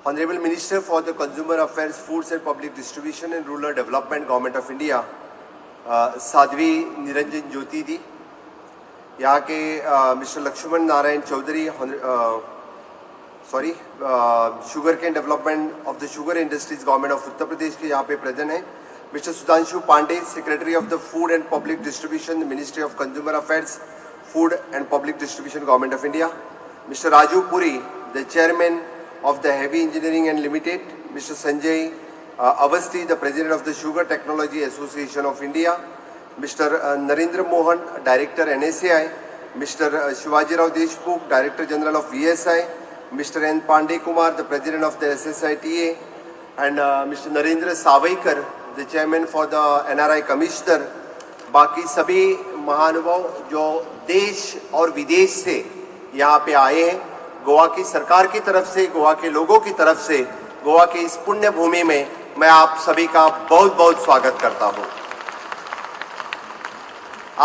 Honorable Minister for the Consumer Affairs, Foods and Public Distribution and Rural Development, Government of India, Sadhvi Niranjan Jyoti दी, यहाँ K mister Lakshman Narayan Chaudhary, sorry, Sugar Cane Development of the Sugar Industries, Government of Uttar Pradesh K यहाँ pay present हैं। Mister Sudhanshu Pandey, Secretary of the Food and Public Distribution, Ministry of Consumer Affairs, Food and Public Distribution, Government of India. Mister Raju Puri, the Chairman of the Heavy Engineering and Limited. Mr. Sanjay Avasthi, the President of the Sugar Technology Association of India. Mr. Narendra Mohan, Director NSAI. Mr. Shivajirao Deshmukh, Director General of VSI. Mr. N. Pandey Kumar, the President of the SSITA, and Mr. Narendra Savaikar, the Chairman for the NRI Commissioner. बाकी सभी महानुभाव जो देश और विदेश से यहाँ pay आए हैं, गोवा की सरकार की तरफ से, गोवा के लोगों की तरफ से, गोवा की इस पुण्य भूमि में मैं आप सभी का बहुत बहुत स्वागत करता हूँ।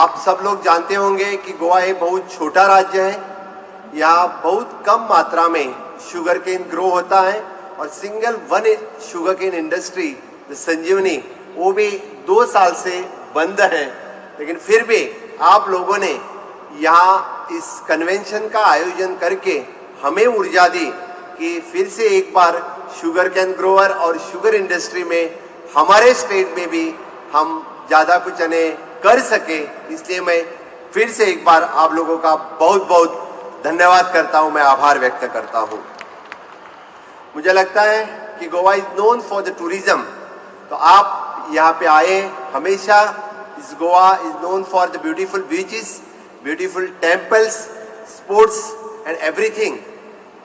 आप सब लोग जानते होंगे कि गोवा एक बहुत छोटा राज्य है। यहाँ बहुत कम मात्रा में शुगर केन ग्रो होता है और single one sugar cane industry, संजीवनी, वो भी 2 साल से बंद है। लेकिन फिर भी आप लोगों ने यहाँ इस कन्वेंशन का आयोजन करके हमें ऊर्जा दी कि फिर से एक बार शुगर कैन ग्रोअर और शुगर इंडस्ट्री में हमारे स्टेट में भी हम ज़्यादा कुछ अने कर सके। इसलिए मैं फिर से एक बार आप लोगों का बहुत बहुत धन्यवाद करता हूं, मैं आभार व्यक्त करता हूं। मुझे लगता है कि Goa is known for the tourism, तो आप यहाँ पे आए। हमेशा इस Goa is known for the beautiful beaches, beautiful temples, sports and everything.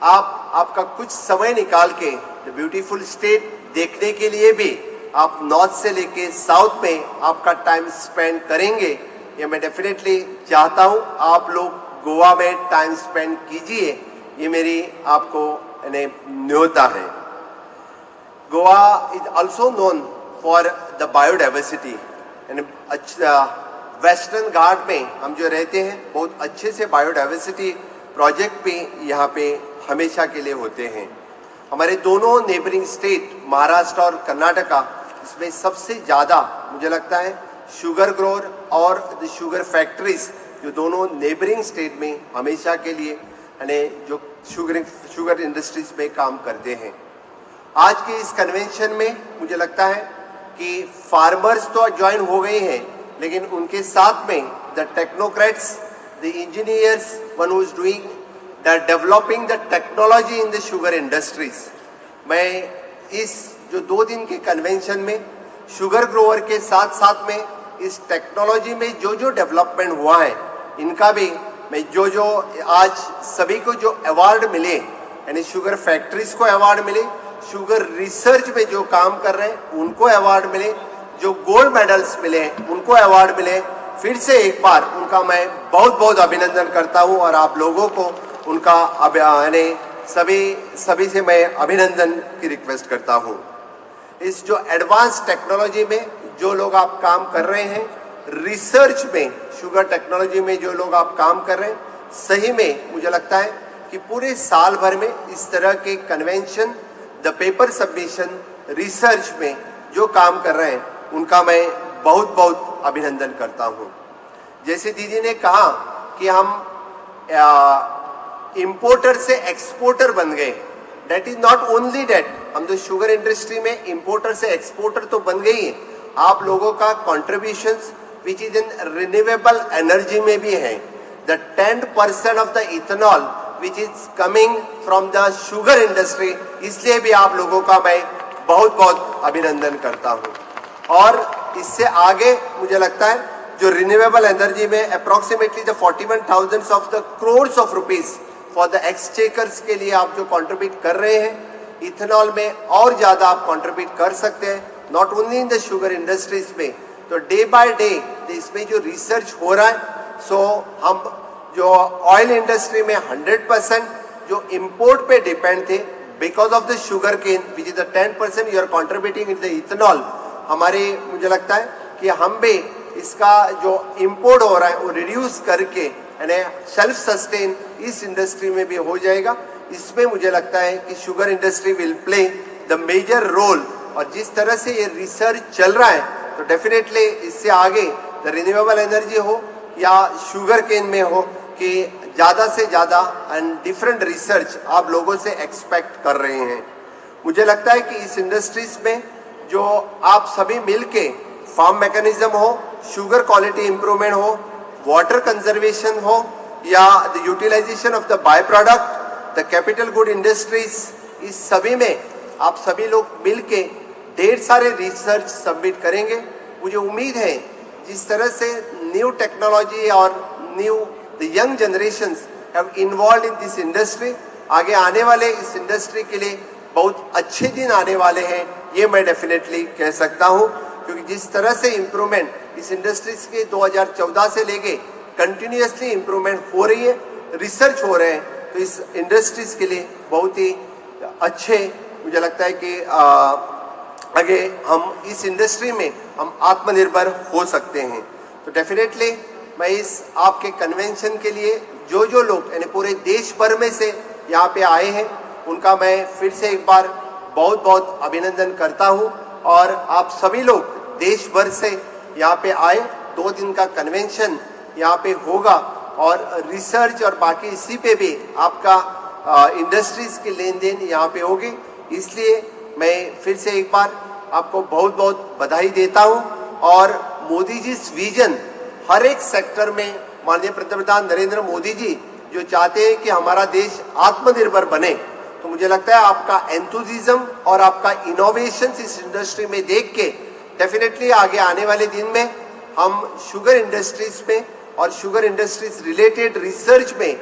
आप आपका कुछ समय निकाल के the beautiful state देखने के लिए भी आप नॉर्थ से लेके साउथ में आपका टाइम स्पेंड करेंगे, ये मैं डेफिनेटली चाहता हूँ। आप लोग गोवा में टाइम स्पेंड कीजिए, ये मेरी आपको यानी न्योता है। Goa is also known for the biodiversity. यानी अच्छा वेस्टर्न घाट में हम जो रहते हैं, बहुत अच्छे से बायोडाइवर्सिटी प्रोजेक्ट भी यहाँ पे हमेशा के लिए होते हैं। हमारे दोनों नेबरिंग स्टेट महाराष्ट्र और कर्नाटका, इसमें सबसे ज़्यादा मुझे लगता है शुगर ग्रोअर और the sugar factories, जो दोनों नेबरिंग स्टेट में हमेशा के लिए यानी जो शुगर शुगर इंडस्ट्रीज में काम करते हैं। आज के इस कन्वेंशन में मुझे लगता है कि फार्मर्स तो ज्वाइन हो गए हैं, लेकिन उनके साथ में the technocrats, the engineers, one who is doing the developing the technology in the sugar industries. मैं इस जो 2 दिन के कन्वेंशन में शुगर ग्रोअर के साथ साथ में इस टेक्नोलॉजी में जो जो डेवलपमेंट हुआ है, इनका भी मैं जो जो आज सभी को जो अवार्ड मिले, यानी शुगर फैक्ट्रीज को अवार्ड मिले, शुगर रिसर्च में जो काम कर रहे हैं उनको अवार्ड मिले, जो गोल्ड मेडल्स मिले उनको अवार्ड मिले, फिर से एक बार उनका मैं बहुत बहुत अभिनंदन करता हूं और आप लोगों को उनका अब यानी सभी सभी से मैं अभिनंदन की रिक्वेस्ट करता हूं। इस जो एडवांस टेक्नोलॉजी में जो लोग आप काम कर रहे हैं, रिसर्च में, शुगर टेक्नोलॉजी में जो लोग आप काम कर रहे हैं, सही में मुझे लगता है कि पूरे साल भर में इस तरह K convention, the paper submission, research में जो काम कर रहे हैं, उनका मैं बहुत बहुत अभिनंदन करता हूं। जैसे दीदी ने कहा कि हम इंपोर्टर से एक्सपोर्टर बन गए, that is not only that. हम जो शुगर इंडस्ट्री में इंपोर्टर से एक्सपोर्टर तो बन गई है, आप लोगों का contributions which is in renewable energy में भी है। The 10% of the ethanol which is coming from the sugar industry, इसलिए भी आप लोगों का मैं बहुत बहुत अभिनंदन करता हूं। और इससे आगे मुझे लगता है जो रिन्यूएबल एनर्जी में approximately the 41,000 of the crores of rupees for the exchequers K लिए आप जो कंट्रीब्यूट कर रहे हैं, इथेनॉल में और ज़्यादा आप कंट्रीब्यूट कर सकते हैं, not only in the sugar industries में। तो डे बाय डे इसमें जो रिसर्च हो रहा है, सो हम जो ऑयल इंडस्ट्री में 100% जो इंपोर्ट पे डिपेंड थे, because of the sugar cane, which is the 10% you are contributing in the ethanol, हमारे मुझे लगता है कि हम भी इसका जो इंपोर्ट हो रहा है वो रिड्यूस करके यानी सेल्फ सस्टेन इस इंडस्ट्री में भी हो जाएगा। इसमें मुझे लगता है कि sugar industry will play the major role. और जिस तरह से ये रिसर्च चल रहा है तो डेफिनेटली इससे आगे the renewable energy हो या शुगर केन में हो कि ज़्यादा से ज़्यादा एंड डिफरेंट रिसर्च आप लोगों से एक्सपेक्ट कर रहे हैं। मुझे लगता है कि इस इंडस्ट्रीज में जो आप सभी मिल के फार्म मैकेनिज्म हो, शुगर क्वालिटी इम्प्रूवमेंट हो, वाटर कंजर्वेशन हो या the utilization of the by product, the capital good industries, इस सभी में आप सभी लोग मिल के ढेर सारे रिसर्च सबमिट करेंगे। मुझे उम्मीद है जिस तरह से न्यू टेक्नोलॉजी और new the young generations have involve in this industry, आगे आने वाले इस इंडस्ट्री के लिए बहुत अच्छे दिन आने वाले हैं, ये मैं डेफिनेटली कह सकता हूँ। क्योंकि जिस तरह से इम्प्रूवमेंट इस इंडस्ट्रीज के 2014 से लेके कंटिन्यूसली इम्प्रूवमेंट हो रही है, रिसर्च हो रहे हैं, तो इस इंडस्ट्रीज के लिए बहुत ही अच्छे मुझे लगता है कि आगे हम इस इंडस्ट्री में हम आत्मनिर्भर हो सकते हैं। तो डेफिनेटली मैं इस आपके कन्वेंशन के लिए जो जो लोग यानी पूरे देश भर में से यहाँ पे आए हैं उनका मैं फिर से एक बार बहुत बहुत अभिनंदन करता हूँ। और आप सभी लोग देश भर से यहाँ पे आए, 2 दिन का कन्वेंशन यहाँ पे होगा और रिसर्च और बाकी इसी पे भी आपका इंडस्ट्रीज़ की लेन then यहाँ पे होगी। इसलिए मैं फिर से एक बार आपको बहुत बहुत बधाई देता हूँ। और मोदी जी विजन हर एक सेक्टर में माननीय प्रधानमंत्री नरेंद्र मोदी जी जो चाहते हैं कि हमारा देश आत्मनिर्भर बने, तो मुझे लगता है आपका एंथुजिज्म और आपका इनोवेशन इस इंडस्ट्री में देख के डेफिनेटली आगे आने वाले दिन में हम शुगर इंडस्ट्रीज में और शुगर इंडस्ट्रीज रिलेटेड रिसर्च में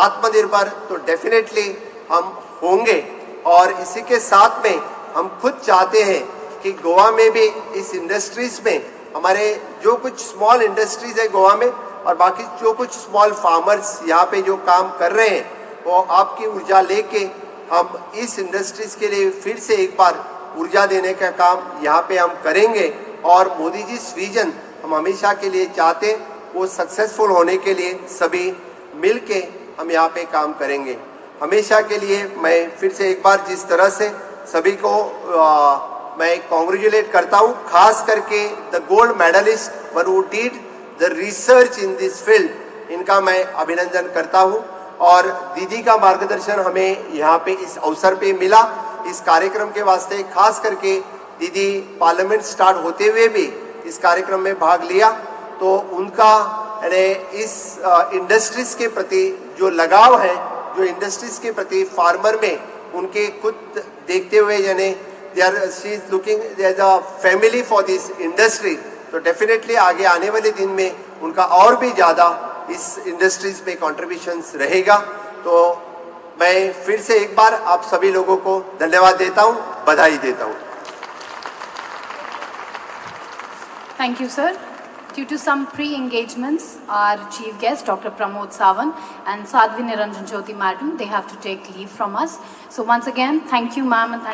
आत्मनिर्भर तो डेफिनेटली हम होंगे। और इसी के साथ में हम खुद चाहते हैं कि गोवा में भी इस इंडस्ट्रीज में हमारे जो कुछ स्मॉल इंडस्ट्रीज है गोवा में और बाकी जो कुछ स्मॉल फार्मर्स यहाँ पे जो काम कर रहे हैं, वो आपकी ऊर्जा लेके हम इस इंडस्ट्रीज के लिए फिर से एक बार ऊर्जा देने का काम यहाँ पे हम करेंगे। और मोदी जी विजन हम हमेशा के लिए चाहते हैं, वो सक्सेसफुल होने के लिए सभी मिल के हम यहाँ पे काम करेंगे हमेशा के लिए। मैं फिर से एक बार जिस तरह से सभी को मैं कॉन्ग्रेचुलेट करता हूँ, खास करके the gold medalist one who did the research in this field, इनका मैं अभिनंदन करता हूँ। और दीदी का मार्गदर्शन हमें यहाँ पे इस अवसर पे मिला इस कार्यक्रम के वास्ते, खास करके दीदी पार्लियामेंट स्टार्ट होते हुए भी इस कार्यक्रम में भाग लिया, तो उनका यानी इस इंडस्ट्रीज के प्रति जो लगाव है, जो इंडस्ट्रीज के प्रति फार्मर में उनके खुद देखते हुए यानी they are she is looking as a family for this industry, तो डेफिनेटली आगे आने वाले दिन में उनका और भी ज़्यादा इस इंडस्ट्रीज में कॉन्ट्रीब्यूशंस रहेगा। तो मैं फिर से एक बार आप सभी लोगों को धन्यवाद देता हूँ, बधाई देता हूँ। Thank you, sir. Due to some pre-engagements, our chief guest, Dr. Pramod Sawant and Sadhvi Niranjan Jyoti Madam, they have to take leave from us. So once again, thank you, ma'am, and thank